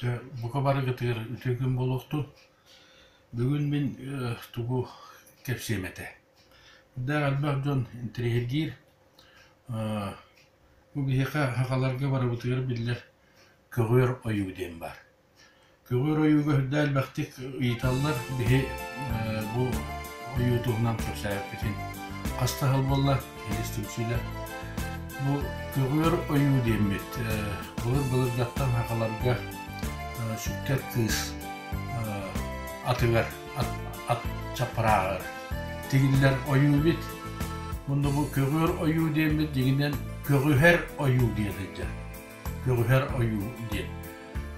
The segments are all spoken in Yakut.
Дьэ, бука барыгытыгар үтүө күн буолуохтун. Бүгүн мин тугу кэпсиэм этэ. Үрдээх элбэх дьон интэриэһиргиир. Бу биһиэхэ сахаларга барыбытыгар биллэр көҕүөр ойуу диэн баар. Көҕүөр ойууга үрдээх элбэхтик ыйыталлар. Биһи бу ойуу туһунан кэпсээбиппитин хас да сыл буолла, киһи түмсүүлэр. Бу көҕүөр ойуу диэммит былыр-былыргаттан сахаларга сүктэр кыыс атыгар, ат чаппарааҕар тигиллэр ойуу эбит. Уонна бу көҕүөр ойуу диэммит дьиҥинэн көҕүһэр ойуу диэн сылдьар. Көҕүһэр ойуу диэн.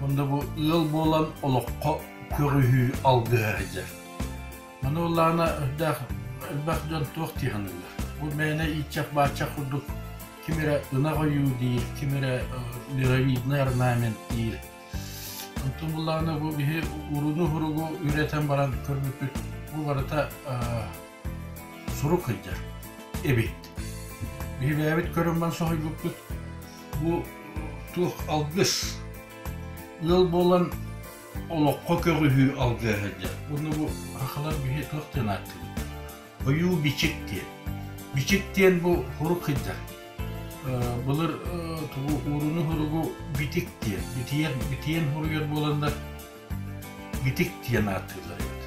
Уонна бу ыал буолан олоххо көҕүһүү алгыһа сылдьар. Маны ыллаҕына үрдээх элбэх дьон туох дии саныыллар. Бу мээнэ ииччэх-бааччах курдук ким эрэ ынах ойуу диир, ким эрэ мировидный орнамент диир. Онтон буллаҕына бу биһи уруну-суругу үөрэтэн баран көрбүппүт бу барыта сурук сылдьар эбит. Биһи бэйэбит көрөн баран соһуйбуппут бу туох алгыс ыал буолан олоххо көҕүһүү алгыа сылдьар. Уонна бу сахалар биһи туох диэн ааттыыбыт? Ойуу бичик диэн. Бичик диэн бу хурук сылдьар. Былыр тугу ууруну-хуругу битик диэн, битийэн, битийэн хуруйар буоланнар битик диэн ааттыыллар эбит.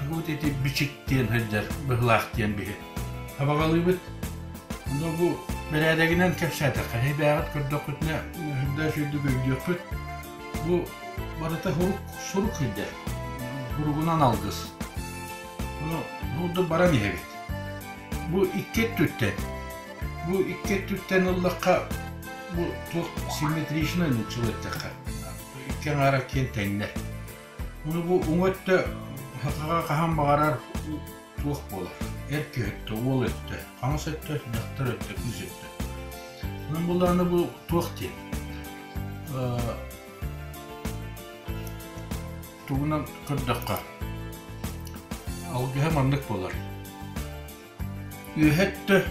Тугу ити бичик диэн сылдьар быһылаах диэн биһи абаҕалыыбыт. Ону бу бэрээдэгинэн кэпсээтэххэ, эһи бэйэҕит көрдөххүтүнэ үрдээх үрдүк өйдүөххүт. Бу барыта сурук, сурук сылдьар. Суругунан алгыс. Ону курдук баран иһэбит. Бу икки өттүттэн, бу икки өттүттэн ыллахха, бу туох симметричный нууччалыы эттэххэ, икки аҥаара киэн тэҥнэр. Ону бу уҥа өттө сахаҕа хаһан баҕарар туох буолар? Эр киһи өттө, уол өттө, хаҥас өттө, дьахтар өттө, кыыс өттө. Онон буллаҕына бу туох диэн? Тугунан көрдөххө, алгыһа маннык буолар. Үөһэ өттө,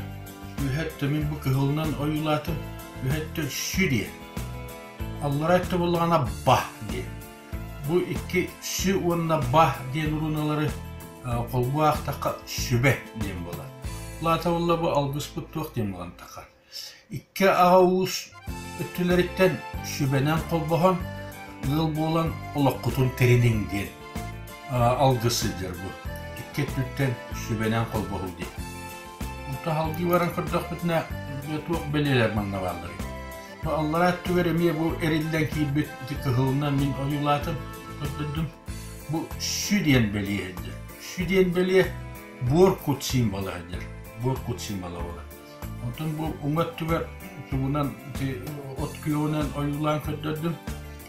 үөһэ өттө мин бу кыһылынан ойуулаатым, үөһэ өттө сү диэн. Аллара өттө буоллаҕына ба диэн. Бу икки сү уонна ба диэн руналары холбуу аахтахха сүбэ диэн буолар. Ол аата буолла бу алгыспыт туох диэн буолан тахар. Икки аҕа уус өттүлэриттэн сүбэнэн холбоһон, ыал буолан олоххутун тэриниҥ диэн алгыс сылдьар бу. Икки өттүттэн сүбэнэн холбоһуу диэн. Онтон салгыы баран көрдөхпүтүнэ, туох бэлиэлэр манна баалларый? Аллараа өттүгэр эмиэ бу эриллэн киирбит ити кыһылынан мин ойуулаатым, көрдөрдүм. Бу сү диэн бэлиэ сылдьар. Сү диэн бэлиэ буор кут символа сылдьар. Буор кут символа буолар. Онтон бу уҥа өттүгэр тугунан ити от күөҕүнэн ойуулаан көрдөрдүм.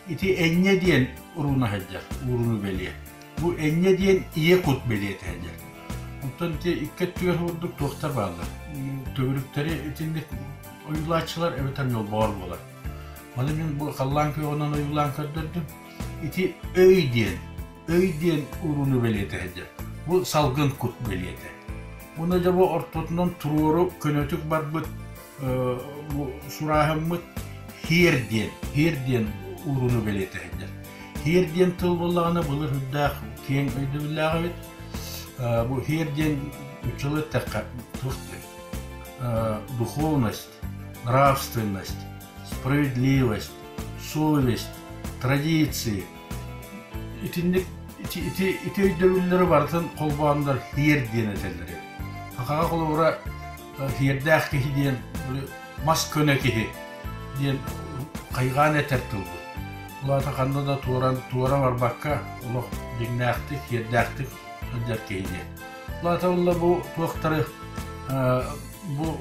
Ити энньэ диэн уруна сылдьар, ууруну бэлиэ. Бу энньэ диэн ийэ кут бэлиэтэ сылдьар. Онтон ити икки өттүгэр курдук туохтар бааллар. Төгүрүктэри итинник ойуулааччылар эбэтэр ньолбоҕор буолар. Маны мин бу халлаан күөҕүнэн ойуулаан көрдөрдүм. Ити өй диэн, өй диэн урууну бэлиэтэ сылдьар. Бу салгын кут бэлиэтэ. Уонна дьэ бу ортотунан туруору көнөтүк барбыт бу сурааһыммыт хиэр диэн, хиэр диэн ууруну бэлиэтэ сылдьар. Хиэр диэн тыл буоллаҕына былыр үрдээх киэҥ өйдөбүллээх эбит. Бу хиэр диэн нууччалыы эттэххэ туох диэн духовность, нравственность, справедливость, совесть, традиции итинник ити, ити, ити өйдөбүллэри барытын холбооннор хиэр диэн этэллэр. Сахаҕа холобура хиэрдээх киһи диэн мас көнө киһи диэн хайҕаан этэр тылбыт. Ол аата ханна да туоран, туора барбакка олох дьиҥнээхтик, хиэрдээхтик сылдьар киһи диэн. Ол аата уонна бу туохтары бу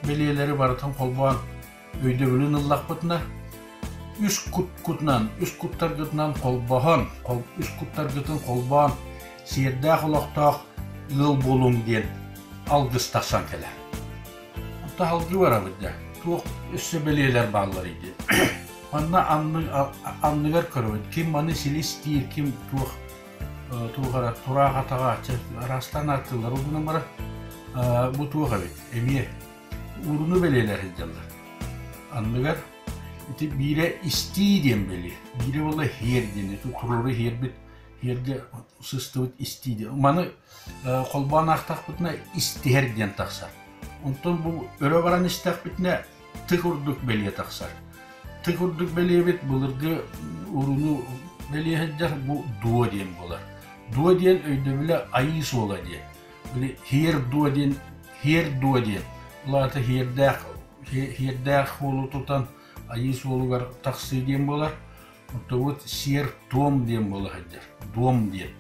бэлиэлэри барытын холбоон өйдөбүлүн ыллахпытына үс куткутунан, үс куттаргытынан холбоһон, үс куттаргытын холбоон сиэрдээх олохтоох ыал буолуҥ диэн алгыс тахсан кэлэр. Онто алгыы барабыт дьэ. Туох өссө бэлиэлэр баалларый диэн. Манна анныгар көрөбүт. Ким маны силис диир, ким туох туох эрэ тураах атаҕа араастаан ааттыыллар. Ол гынан баран бу туох эбит? Эмиэ ууруну бэлиэлэр сылдьаллар. Анныгар ити биирэ истии диэн бэлиэ. Биирэ буолла һиэр диэн, ити туруору һиэрбит, һиэргэ сыстыбыт истии диэн. Маны холбоон аахтахпытына истиһэр диэн тахсар. Онтон бу өрө баран истэхпитинэ ты курдук бэлиэ тахсар. Ты курдук бэлиэбит былыргы уруну бэлиэ сылдьар бу дуо диэн буолар. Дуо диэн өйдөбүлэ айыы суола диэн. Били һиэр дуо диэн һиэр дуо диэн. Ол аата һиэрдээх һиэрдээх суолу тутан айыы суолугар тахсыы диэн буолар. Оттон сиэр-туом диэн буола сылдьар. Дуом диэн.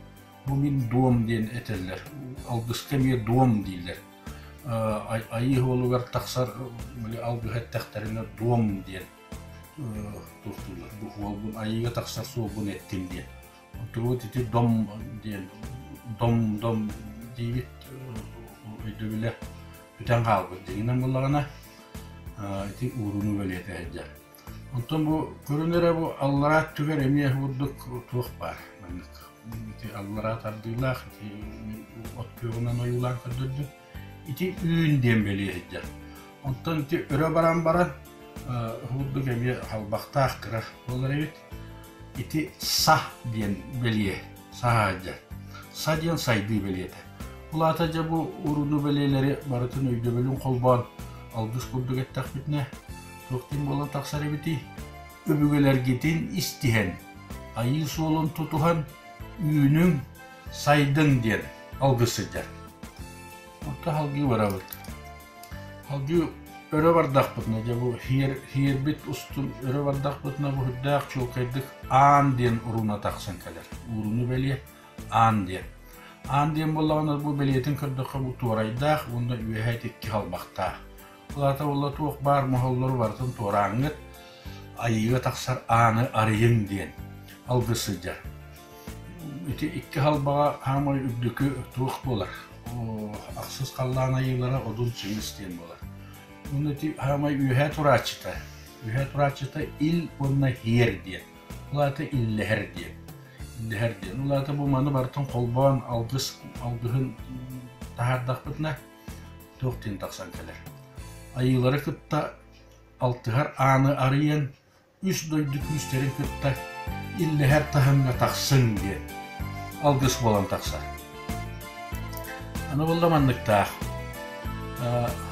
Бу мин дуом диэн этэллэр. Алгыска эмиэ дуом дииллэр. Айыы суолугар тахсар алгыһы эттэхтэринэ дуом диэн туохтууллар. Бу суолбун айыыга тахсар суолбун эттим диэн. Оттон ити дом диэн дом дом диибит өйдөбүлэ бүтэн хаалбыт. Дьиҥинэн буоллаҕына ити ууруну бэлиэтэ сылдьар. Онтон бу көрүн эрэ бу аллараа өттүгэр эмиэ курдук туох баар маннык ити аллараа тардыылаах ити от күөҕүнэн ойуулаан көрдөрдүм. Ити үүн диэн бэлиэ сылдьар. Онтон ити өрө баран баран курдук эмиэ халбахтаах кыра буолар эбит. Ити са диэн бэлиэ саһаадьа. Са диэн сайдыы бэлиэтэ. Ол аата дьэ бу уруну бэлиэлэри барытын өйдөбүлүн холбоон алгыс курдук эттэхпитинэ туох диэн буолан тахсар эбитий? Өбүгэлэргитин истиһэн, айыы суолун тутуһан үүнүҥ, сайдыҥ диэн алгыс сылдьар. Онто салгыы барабыт. Салгыы өрө бардахпытына, дьэ бу һиэр, һиэрбит устун өрө бардахпытына бу сүрдээх чуолкайдык аан диэн уруна тахсан кэлэр. Ууруну бэлиэ аан диэн. Аан диэн буоллаҕына бу бэлиэтин көрдөххө бу туорайдаах уонна үөһэ икки халбахтаах. Ол аата буолла туох баар моһоллору барытын туорааҥҥыт айыыга тахсар ааны арыйыҥ диэн алгыс сылдьар. Ити икки халбаҕа хаамай үрдүкү туох буолар? Ахсыс халлаан айыылара Одун Чыҥыс диэн буолар. Уонна ити хаамай үөһээ турааччыта, үөһээ турааччыта Ил уонна Һиэр диэн. Ол аата иллэһэр диэн. Иллэһэр диэн. Ол аата бу маны барытын холбоон алгыс алгыһын таһаардахпытына туох диэн тахсан кэлэр. Айыылары кытта алтыһар ааны арыйан үс дойду күүстэрин кытта иллэһэр таһымҥа тахсыҥ диэн алгыс буолан тахсар. Аны буолла манныктаах.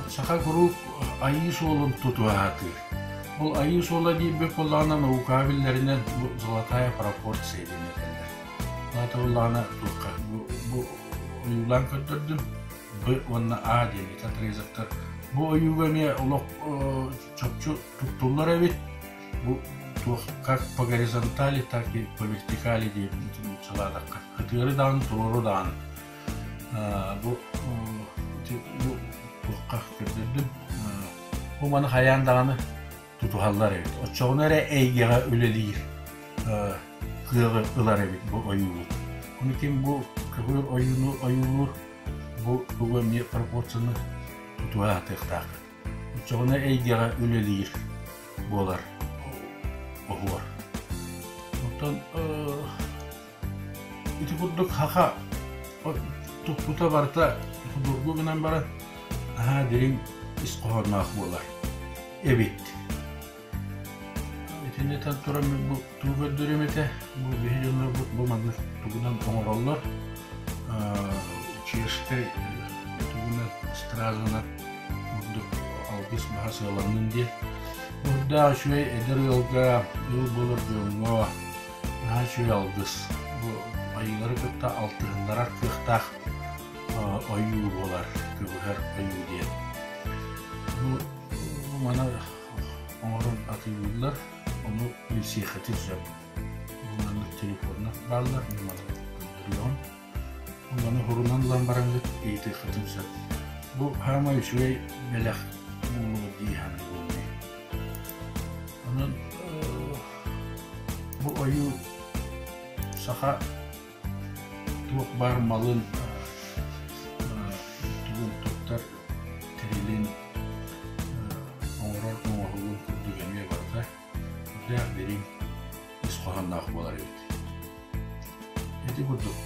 Саха куруук айыы суолун тутуһа сатыыр. Ол айыы суола диирбит буоллаҕына наукаҕа биллэринэн бу золотая пропорция диэн этэллэр. Аата буоллаҕына туохха бу, бу ойуулаан көрдөрдүм. Б уонна А диэн ити отрезоктар. Бу ойууга эмиэ олох чопчу туттуллар эбит. Бу туох как по горизонтали, так и по вертикали диэн нууччалаатахха. Кытыары даҕаны, туруору даҕаны. Бу бу туохха көрдөрдүм. Бу маны хайаан даҕаны тутуһаллар эбит. Оччоҕуна эрэ эйгэҕэ үлэлиир кыаҕы ылар эбит бу ойуубут. Ону ким бу көҕүөр ойууну ойуулуур, бу тугу эмиэ пропорцияны тутуһа сатыахтааххыт. Оччоҕуна эйгэҕэ үлэлиир буолар оһуор. Оттон ити курдук хаха туппута барыта судургу гынан баран наһаа дириҥ ис хоһоонноох буолар эбит. Итини этэн туран мин бу тугу көрдөрүөм этэ, бу биһи дьоннорбут бу маннык тугунан оҥороллор. Чешскэй тугунан стразанан курдук алгыс баһа сыаланнын диэн. Урдаах үчүгэй эдэр ыалга, ыал буолар дьоҥҥо наһаа үчүгэй алгыс. Бу айыылары кытта алтыһыннарар кыахтаах ойуу буолар, көбүһэр ойуу диэн. Бу маны оҥорон атыылыыллар, ону билсиэххитин сөп. Бу маннык телефоннар бааллар, мин маны көрдөрүөҕүм. Маны хурунан ылан бараҥҥыт ыйытыаххытын сөп. Бу хаамай үчүгэй бэлэх буолуо дии саныыбын. Онон бу ойуу саха туох баар малын тугун туттар тэрилин оҥорор оҥоһугун курдук эмиэ барыта сүрдээх дириҥ ис хоһоонноох буолар эбит. Ити курдук.